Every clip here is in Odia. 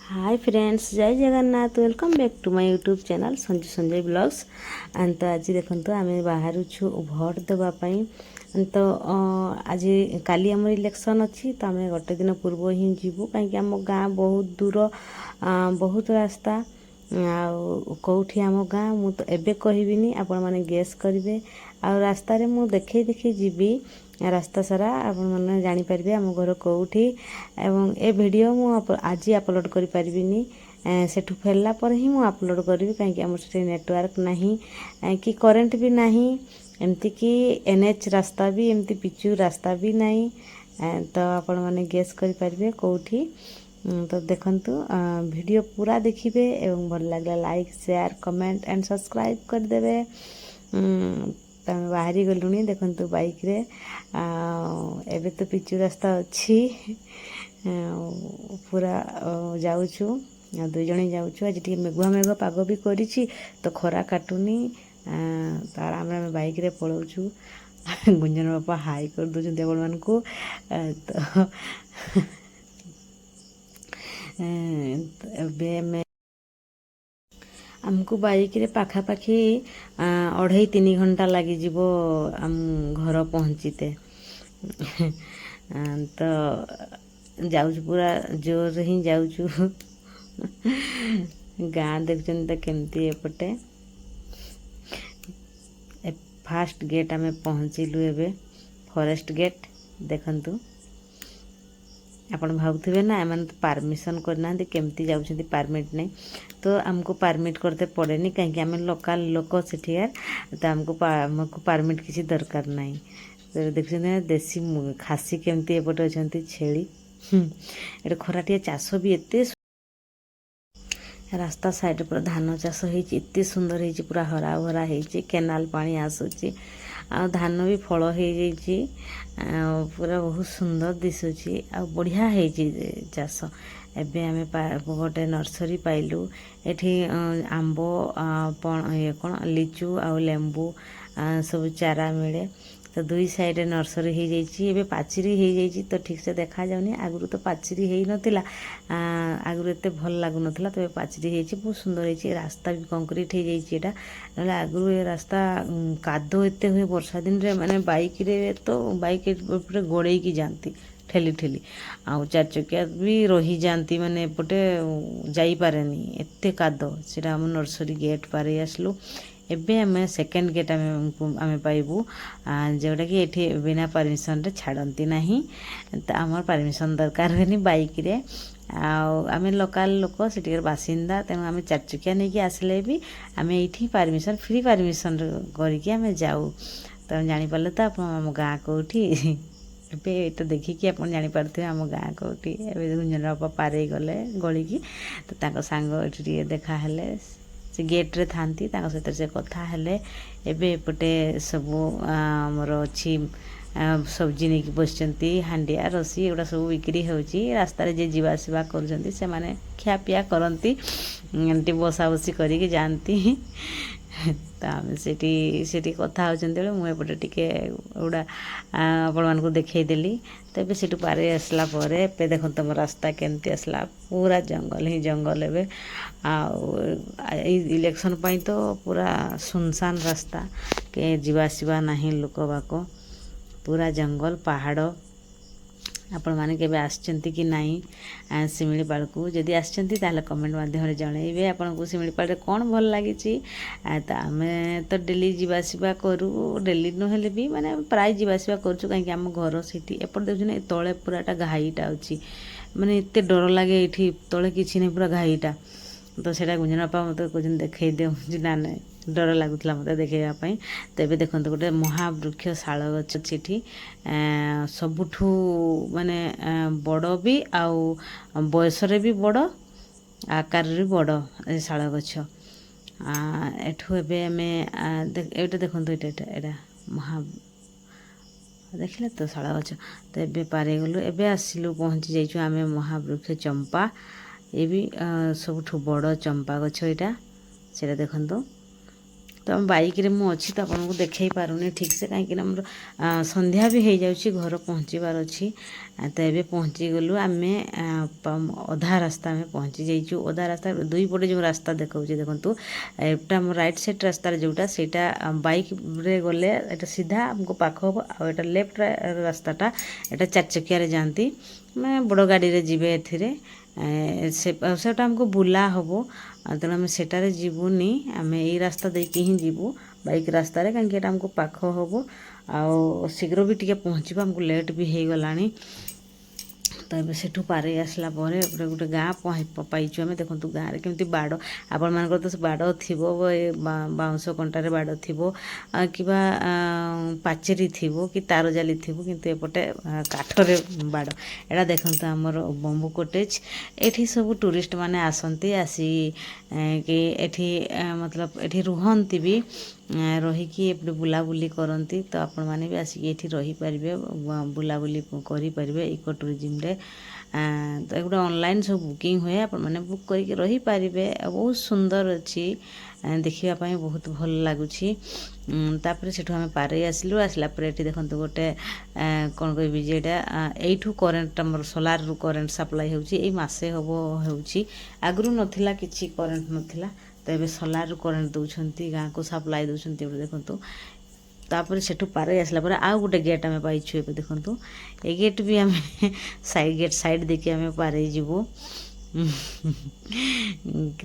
ହାଇ ଫ୍ରେଣ୍ଡସ୍, ଜୟ Jagannath. Welcome back to my YouTube channel Sanju Sanjay blogs. ତ ଆଜି ଦେଖନ୍ତୁ, ଆମେ ବାହାରୁଛୁ ଭୋଟ୍ ଦେବା ପାଇଁ। ତ ଆଜି କାଲି ଆମର ଇଲେକ୍ସନ୍ ଅଛି, ତ ଆମେ ଗୋଟେ ଦିନ ପୂର୍ବ ହିଁ ଯିବୁ, କାହିଁକି ଆମ ଗାଁ ବହୁତ ଦୂର, ବହୁତ ରାସ୍ତା। ଆଉ କେଉଁଠି ଆମ ଗାଁ ମୁଁ ତ ଏବେ କହିବିନି, ଆପଣମାନେ ଗେସ୍ କରିବେ। ଆଉ ରାସ୍ତାରେ ମୁଁ ଦେଖେଇ ଦେଖେଇ ଯିବି, ରାସ୍ତା ସାରା ଆପଣମାନେ ଜାଣିପାରିବେ ଆମ ଘର କେଉଁଠି। ଏବଂ ଏ ଭିଡ଼ିଓ ମୁଁ ଆଜି ଅପଲୋଡ଼ କରିପାରିବିନି, ସେଠୁ ଫେରିଲା ପରେ ହିଁ ମୁଁ ଅପଲୋଡ଼ କରିବି, କାହିଁକି ଆମର ସେଠି ନେଟୱାର୍କ ନାହିଁ କି କରେଣ୍ଟ ବି ନାହିଁ। ଏମିତିକି ଏନ୍ଏଚ୍ ରାସ୍ତା ବି, ଏମିତି ପିଚୁ ରାସ୍ତା ବି ନାହିଁ। ତ ଆପଣମାନେ ଗେସ୍ କରିପାରିବେ କେଉଁଠି। ତ ଦେଖନ୍ତୁ, ଭିଡ଼ିଓ ପୁରା ଦେଖିବେ ଏବଂ ଭଲ ଲାଗିଲା like, share, comment and subscribe କରିଦେବେ। ତ ଆମେ ବାହାରି ଗଲୁଣି ଦେଖନ୍ତୁ ବାଇକ୍ରେ। ଏବେ ତ ପିଚୁ ରାସ୍ତା ଅଛି, ପୁରା ଯାଉଛୁ ଆଉ 2 ଜଣ ଯାଉଛୁ। ଆଜି ଟିକେ ମେଘୁଆ ମେଘୁଆ ପାଗ ବି କରିଛି, ତ ଖରା କାଟୁନି। ତ ଆରାମରେ ଆମେ ବାଇକ୍ରେ ପଳାଉଛୁ। ଗୁଞ୍ଜନ ବାପା ହାଇ କରିଦେଉଛନ୍ତି ଆପଣମାନଙ୍କୁ। ତ ଏବେ ଆମକୁ ବାଇକ୍ରେ ପାଖାପାଖି 2.5-3 ଘଣ୍ଟା ଲାଗିଯିବ ଆମ ଘର ପହଞ୍ଚିତେ। ତ ଯାଉଛୁ, ପୁରା ଜୋରରେ ହିଁ ଯାଉଛୁ। ଗାଁ ଦେଖୁଛନ୍ତି ତ କେମିତି। ଏପଟେ ଫାଷ୍ଟ ଗେଟ୍ ଆମେ ପହଞ୍ଚିଲୁ ଏବେ, ଫରେଷ୍ଟ ଗେଟ୍। ଦେଖନ୍ତୁ, ଆପଣ ଭାବୁଥିବେ ନା, ଏମାନେ ତ ପାରମିସନ୍ କରିନାହାନ୍ତି, କେମିତି ଯାଉଛନ୍ତି ପାରମିଟ୍ ନାହିଁ? ତ ଆମକୁ ପାରମିଟ୍ କରତେ ପଡ଼େନି, କାହିଁକି ଆମେ ଲୋକାଲ୍ ଲୋକ ସେଠିକାର। ତ ଆମକୁ ପାରମିଟ୍ କିଛି ଦରକାର ନାହିଁ। ତ ଦେଖୁଛନ୍ତି ନା, ଦେଶୀ ଖାସି କେମିତି ଏପଟେ ଅଛନ୍ତି, ଛେଳି। ଏଠି ଖରାଟିଆ ଚାଷ ବି ଏତେ। ରାସ୍ତା ସାଇଡ଼ରେ ପୁରା ଧାନ ଚାଷ ହେଇଛି, ଏତେ ସୁନ୍ଦର ହେଇଛି, ପୁରା ହରା ଭରା ହେଇଛି। କେନାଲ ପାଣି ଆସୁଛି ଆଉ ଧାନ ବି ଫଳ ହେଇଯାଇଛି ଆଉ ପୁରା ବହୁତ ସୁନ୍ଦର ଦିଶୁଛି ଆଉ ବଢ଼ିଆ ହେଇଛି ଚାଷ। ଏବେ ଆମେ ଗୋଟେ ନର୍ସରୀ ପାଇଲୁ। ଏଠି ଆମ୍ବ, ଇଏ କ'ଣ, ଲିଚୁ ଆଉ ଲେମ୍ବୁ ସବୁ ଚାରା ମିଳେ। ତ ଦୁଇ ସାଇଡ଼ରେ ନର୍ସରୀ ହେଇଯାଇଛି। ଏବେ ପାଚେରୀ ହେଇଯାଇଛି, ତ ଠିକ୍ସେ ଦେଖାଯାଉନି। ଆଗରୁ ତ ପାଚେରୀ ହେଇନଥିଲା, ଆଗରୁ ଏତେ ଭଲ ଲାଗୁନଥିଲା। ତ ଏବେ ପାଚେରୀ ହେଇଛି, ବହୁତ ସୁନ୍ଦର ହେଇଛି। ରାସ୍ତା ବି କଂକ୍ରିଟ୍ ହେଇଯାଇଛି ଏଇଟା। ନହେଲେ ଆଗରୁ ଏ ରାସ୍ତା କାଦୁଅ ଏତେ ହୁଏ ବର୍ଷା ଦିନରେ, ମାନେ ବାଇକ୍ରେ ତ ବାଇକ୍ ଉପରେ ଗୋଡ଼େଇକି ଯାଆନ୍ତି ଠେଲି ଠେଲି, ଆଉ ଚାରି ଚକିଆ ବି ରହିଯାଆନ୍ତି, ମାନେ ଏପଟେ ଯାଇପାରେନି, ଏତେ କାଦ। ସେଇଟା ଆମ ନର୍ସରୀ ଗେଟ୍ ପାରେଇ ଆସିଲୁ। ଏବେ ଆମେ ସେକେଣ୍ଡ ଗେଟ୍ ଆମେ ପାଇବୁ, ଯେଉଁଟାକି ଏଠି ବିନା ପରମିସନ୍ରେ ଛାଡ଼ନ୍ତି ନାହିଁ। ତ ଆମର ପରମିସନ୍ ଦରକାର ହୁଏନି ବାଇକ୍ରେ, ଆଉ ଆମେ ଲୋକାଲ୍ ଲୋକ, ସେଠିକାର ବାସିନ୍ଦା। ତେଣୁ ଆମେ ଚାରି ଚକିଆ ନେଇକି ଆସିଲେ ବି ଆମେ ଏଇଠି ପରମିସନ୍, ଫ୍ରି ପରମିସନ୍ କରିକି ଆମେ ଯାଉ। ତ ଜାଣିପାରିଲେ ତ ଆପଣ ଆମ ଗାଁ କେଉଁଠି? ଏବେ ଏଇଟା ଦେଖିକି ଆପଣ ଜାଣିପାରୁଥିବେ ଆମ ଗାଁ କେଉଁଠି। ଏବେ ଗୁଞ୍ଜନ ବାପା ପାରେଇ ଗଲେ ଗଳିକି, ତ ତାଙ୍କ ସାଙ୍ଗ ଏଠି ଟିକେ ଦେଖା ହେଲେ। ସେ ଗେଟ୍ରେ ଥାନ୍ତି, ତାଙ୍କ ସହିତ ସେ କଥା ହେଲେ। ଏବେ ଏପଟେ ସବୁ ଆମର ଅଛି, ସବଜି ନେଇକି ବସିଛନ୍ତି, ହାଣ୍ଡିଆ, ରସି ଏଗୁଡ଼ା ସବୁ ବିକ୍ରି ହେଉଛି। ରାସ୍ତାରେ ଯିଏ ଯିବା ଆସିବା କରୁଛନ୍ତି, ସେମାନେ ଖିଆପିଆ କରନ୍ତି, ଏମିତି ବସା ବସି କରିକି ଯାଆନ୍ତି। ତ ଆମେ ସେଠି ସେଠି କଥା ହେଉଛନ୍ତି ବେଳେ ମୁଁ ଏପଟେ ଟିକେ ଏଗୁଡ଼ା ଆପଣମାନଙ୍କୁ ଦେଖେଇଦେଲି। ତ ଏବେ ସେଠୁ ପାରି ଆସିଲା ପରେ ଏବେ ଦେଖନ୍ତୁ ଆମ ରାସ୍ତା କେମିତି ଆସିଲା, ପୁରା ଜଙ୍ଗଲ ହିଁ ଜଙ୍ଗଲ ଏବେ। ଆଉ ଏଇ ଇଲେକ୍ସନ୍ ପାଇଁ ତ ପୁରା ସୁନସାନ ରାସ୍ତା, କେ ଯିବା ଆସିବା ନାହିଁ, ଲୋକ ବାକ, ପୁରା ଜଙ୍ଗଲ ପାହାଡ଼। ଆପଣମାନେ କେବେ ଆସିଛନ୍ତି କି ନାହିଁ ଶିମିଳିପାଳକୁ? ଯଦି ଆସିଛନ୍ତି, ତାହେଲେ କମେଣ୍ଟ ମାଧ୍ୟମରେ ଜଣାଇବେ ଆପଣଙ୍କୁ ଶିମିଳିପାଳରେ କ'ଣ ଭଲ ଲାଗିଛି। ତ ଆମେ ତ ଡେଲି ଯିବା ଆସିବା କରୁ, ଡେଲି ନହେଲେ ବି ମାନେ ପ୍ରାୟ ଯିବା ଆସିବା କରୁଛୁ, କାହିଁକି ଆମ ଘର ସେଇଠି। ଏପଟେ ଦେଖୁଛନ୍ତି ନା, ଏ ତଳେ ପୁରାଟା ଘାଇଟା ଅଛି, ମାନେ ଏତେ ଡର ଲାଗେ। ଏଇଠି ତଳେ କିଛି ନାହିଁ, ପୁରା ଘାଇଟା। ତ ସେଇଟା ଗୁଞ୍ଜନ ବାପା ମୋତେ କହୁଛନ୍ତି ଦେଖେଇ ଦିଅ, ନା ନାଇଁ, ଡର ଲାଗୁଥିଲା ମୋତେ ଦେଖେଇବା ପାଇଁ। ତ ଏବେ ଦେଖନ୍ତୁ, ଗୋଟେ ମହାବୃକ୍ଷ ଶାଳ ଗଛ ଅଛି ଏଠି, ସବୁଠୁ ମାନେ ବଡ଼ ବି ଆଉ ବୟସରେ ବି ବଡ଼, ଆକାରରେ ବି ବଡ଼ ଏ ଶାଳ ଗଛ। ଏଠୁ ଏବେ ଆମେ ଏଇଟା ଦେଖନ୍ତୁ, ଏଇଟା ମହା, ଦେଖିଲେ ତ ଶାଳ ଗଛ। ତ ଏବେ ପାରିଗଲୁ, ଏବେ ଆସିଲୁ, ପହଞ୍ଚି ଯାଇଛୁ ଆମେ ମହାବୃକ୍ଷ ଚମ୍ପା। ଏ ବି ସବୁଠୁ ବଡ଼ ଚମ୍ପା ଗଛ ଏଇଟା। ସେଇଟା ଦେଖନ୍ତୁ, ତ ଆମ ବାଇକ୍ରେ ମୁଁ ଅଛି, ତ ଆପଣଙ୍କୁ ଦେଖାଇ ପାରୁନି ଠିକ୍ସେ, କାହିଁକିନା ଆମର ସନ୍ଧ୍ୟା ବି ହେଇଯାଉଛି, ଘର ପହଞ୍ଚିବାର ଅଛି। ତ ଏବେ ପହଞ୍ଚିଗଲୁ ଆମେ, ଅଧା ରାସ୍ତା ଆମେ ପହଞ୍ଚି ଯାଇଛୁ। ଅଧା ରାସ୍ତା, ଦୁଇ ପଟେ ଯେଉଁ ରାସ୍ତା ଦେଖାଉଛି ଦେଖନ୍ତୁ, ଏଇଟା ଆମ ରାଇଟ୍ ସାଇଡ଼୍ ରାସ୍ତାରେ ଯେଉଁଟା, ସେଇଟା ବାଇକ୍ରେ ଗଲେ ଏଇଟା ସିଧା ଆମକୁ ପାଖ ହେବ। ଆଉ ଏଇଟା ଲେଫ୍ଟ ରାସ୍ତାଟା, ଏଇଟା ଚାରି ଚକିଆରେ ଯାଆନ୍ତି, ମାନେ ବଡ଼ ଗାଡ଼ିରେ ଯିବେ ଏଥିରେ। ସେ ସେଟା ଆମକୁ ବୁଲା ହେବ, ତେଣୁ ଆମେ ସେଟାରେ ଯିବୁନି। ଆମେ ଏଇ ରାସ୍ତା ଦେଇକି ହିଁ ଯିବୁ, ବାଇକ୍ ରାସ୍ତାରେ, କାହିଁକି ଏଇଟା ଆମକୁ ପାଖ ହେବ ଆଉ ଶୀଘ୍ର ବି ଟିକେ ପହଞ୍ଚିବ। ଆମକୁ ଲେଟ୍ ବି ହେଇଗଲାଣି। ତ ଏବେ ସେଠୁ ପାରେଇ ଆସିଲା ପରେ ଏପଟେ ଗୋଟେ ଗାଁ ପାଇଛୁ ଆମେ। ଦେଖନ୍ତୁ ଗାଁରେ କେମିତି ବାଡ଼। ଆପଣମାନଙ୍କର ତ ବାଡ଼ ଥିବ, ଏ ବାଉଁଶ କଣ୍ଟାରେ ବାଡ଼ ଥିବ କିମ୍ବା ପାଚେରୀ ଥିବ କି ତାର ଜାଲି ଥିବ, କିନ୍ତୁ ଏପଟେ କାଠରେ ବାଡ଼। ଏଇଟା ଦେଖନ୍ତୁ ଆମର ବମ୍ବୁ କଟେଜ୍। ଏଠି ସବୁ ଟୁରିଷ୍ଟ ମାନେ ଆସନ୍ତି, ଆସି କି ଏଠି ମତଲବ ଏଠି ରୁହନ୍ତି ବି, ରହିକି ଏପଟେ ବୁଲାବୁଲି କରନ୍ତି। ତ ଆପଣମାନେ ବି ଆସିକି ଏଠି ରହିପାରିବେ, ବୁଲାବୁଲି କରିପାରିବେ ଇକୋ ଟୁରିଜିମରେ। ତ ଏଗୁଡ଼ା ଅନଲାଇନ୍ ସବୁ ବୁକିଂ ହୁଏ, ଆପଣମାନେ ବୁକ୍ କରିକି ରହିପାରିବେ। ଆଉ ବହୁତ ସୁନ୍ଦର ଅଛି, ଦେଖିବା ପାଇଁ ବହୁତ ଭଲ ଲାଗୁଛି। ତାପରେ ସେଠୁ ଆମେ ପାରେଇ ଆସିଲୁ। ଆସିଲା ପରେ ଏଠି ଦେଖନ୍ତୁ ଗୋଟେ, କ'ଣ କହିବି ଯେ, ଏଇଟା ଏଇଠୁ କରେଣ୍ଟ, ଆମର ସୋଲାରରୁ କରେଣ୍ଟ ସପ୍ଲାଏ ହେଉଛି। ଏଇ ମାସେ ହେବ ହେଉଛି, ଆଗରୁ ନଥିଲା, କିଛି କରେଣ୍ଟ ନଥିଲା। ତ ଏବେ ସୋଲାରରୁ କରେଣ୍ଟ ଦେଉଛନ୍ତି, ଗାଁକୁ ସପ୍ଲାଏ ଦେଉଛନ୍ତି ଏବେ ଦେଖନ୍ତୁ। ତାପରେ ସେଠୁ ପାରେଇ ଆସିଲା ପରେ ଆଉ ଗୋଟେ ଗେଟ୍ ଆମେ ପାଇଛୁ ଏବେ। ଦେଖନ୍ତୁ, ଏ ଗେଟ୍ ବି ଆମେ ସାଇଡ଼୍ ଗେଟ୍, ସାଇଡ଼୍ ଦେଇକି ଆମେ ପାରେଇ ଯିବୁ।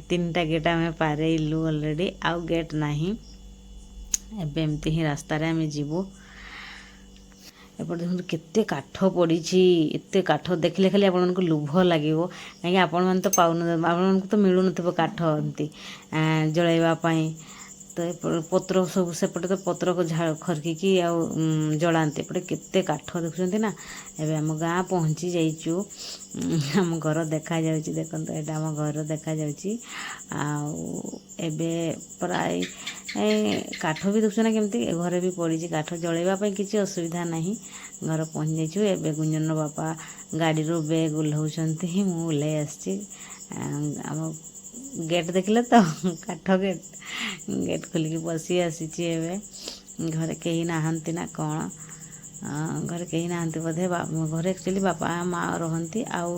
ତିନିଟା ଗେଟ୍ ଆମେ ପାରେଇଲୁ ଅଲରେଡ଼ି, ଆଉ ଗେଟ୍ ନାହିଁ। ଏବେ ଏମିତି ହିଁ ରାସ୍ତାରେ ଆମେ ଯିବୁ। ଏପଟେ ଦେଖନ୍ତୁ କେତେ କାଠ ପଡ଼ିଛି। ଏତେ କାଠ ଦେଖିଲେ ଖାଲି ଆପଣମାନଙ୍କୁ ଲୋଭ ଲାଗିବ, କାହିଁକି ଆପଣମାନେ ତ ପାଉନ, ଆପଣମାନଙ୍କୁ ତ ମିଳୁନଥିବ କାଠ ଏମିତି ଜଳାଇବା ପାଇଁ। ତ ପତ୍ର ସବୁ ସେପଟେ ତ ପତ୍ରକୁ ଖରକିକି ଆଉ ଜଳାନ୍ତି। ଏପଟେ କେତେ କାଠ ଦେଖୁଛନ୍ତି ନା? ଏବେ ଆମ ଗାଁ ପହଞ୍ଚି ଯାଇଛୁ। ଆମ ଘର ଦେଖାଯାଉଛି, ଦେଖନ୍ତୁ, ଏଇଟା ଆମ ଘର ଦେଖାଯାଉଛି। ଆଉ ଏବେ ପ୍ରାୟ କାଠ ବି ଦେଖୁଛ ନା କେମିତି ଘରେ ବି ପଡ଼ିଛି କାଠ, ଜଳେଇବା ପାଇଁ କିଛି ଅସୁବିଧା ନାହିଁ। ଘର ପହଞ୍ଚି ଯାଇଛୁ ଏବେ। ଗୁଞ୍ଜନର ବାପା ଗାଡ଼ିରୁ ବ୍ୟାଗ୍ ଓହ୍ଲାଉଛନ୍ତି, ମୁଁ ଓହ୍ଲାଇ ଆସିଛି। ଆମ ଗେଟ୍ ଦେଖିଲେ ତ, କାଠ ଗେଟ୍। ଗେଟ୍ ଖୋଲିକି ବସି ଆସିଛି ଏବେ। ଘରେ କେହି ନାହାନ୍ତି ନା କ'ଣ? ଘରେ କେହି ନାହାନ୍ତି ବୋଧେ। ଘରେ ଆକ୍ଚୁଆଲି ବାପା ମା ରୁହନ୍ତି ଆଉ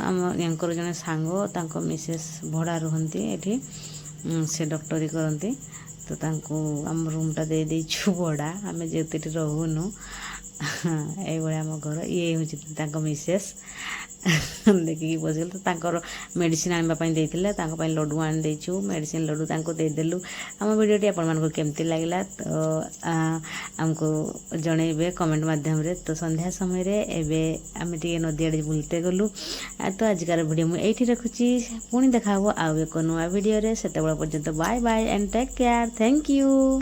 ଆମ ୟାଙ୍କର ଜଣେ ସାଙ୍ଗ, ତାଙ୍କ ମିସେସ୍ ଭଡ଼ା ରୁହନ୍ତି ଏଠି। ସେ ଡକ୍ଟରୀ କରନ୍ତି, ତ ତାଙ୍କୁ ଆମ ରୁମ୍ଟା ଦେଇଦେଇଛୁ ଭଡ଼ା, ଆମେ ଯେହେତୁ ଏଠି ରହୁନୁ। ଏଇଭଳିଆ ଆମ ଘର। ଇଏ ହେଉଛି ତାଙ୍କ ମିସେସ୍, ଦେଖିକି ବସିଗଲେ। ତ ତାଙ୍କର ମେଡ଼ିସିନ ଆଣିବା ପାଇଁ ଦେଇଥିଲେ, ତାଙ୍କ ପାଇଁ ଲଡ଼ୁ ଆଣି ଦେଇଛୁ, ମେଡ଼ିସିନ ଲଡ଼ୁ ତାଙ୍କୁ ଦେଇଦେଲୁ। ଆମ ଭିଡ଼ିଓଟି ଆପଣମାନଙ୍କୁ କେମିତି ଲାଗିଲା, ତ ଆମକୁ ଜଣେଇବେ କମେଣ୍ଟ ମାଧ୍ୟମରେ। ତ ସନ୍ଧ୍ୟା ସମୟରେ ଏବେ ଆମେ ଟିକେ ନଦୀ ଆଡ଼େ ବୁଲତେ ଗଲୁ। ତ ଆଜିକାର ଭିଡ଼ିଓ ମୁଁ ଏଇଠି ରଖୁଛି। ପୁଣି ଦେଖା ହେବ ଆଉ ଏକ ନୂଆ ଭିଡ଼ିଓରେ। ସେତେବେଳେ ପର୍ଯ୍ୟନ୍ତ bye bye and take care, thank you.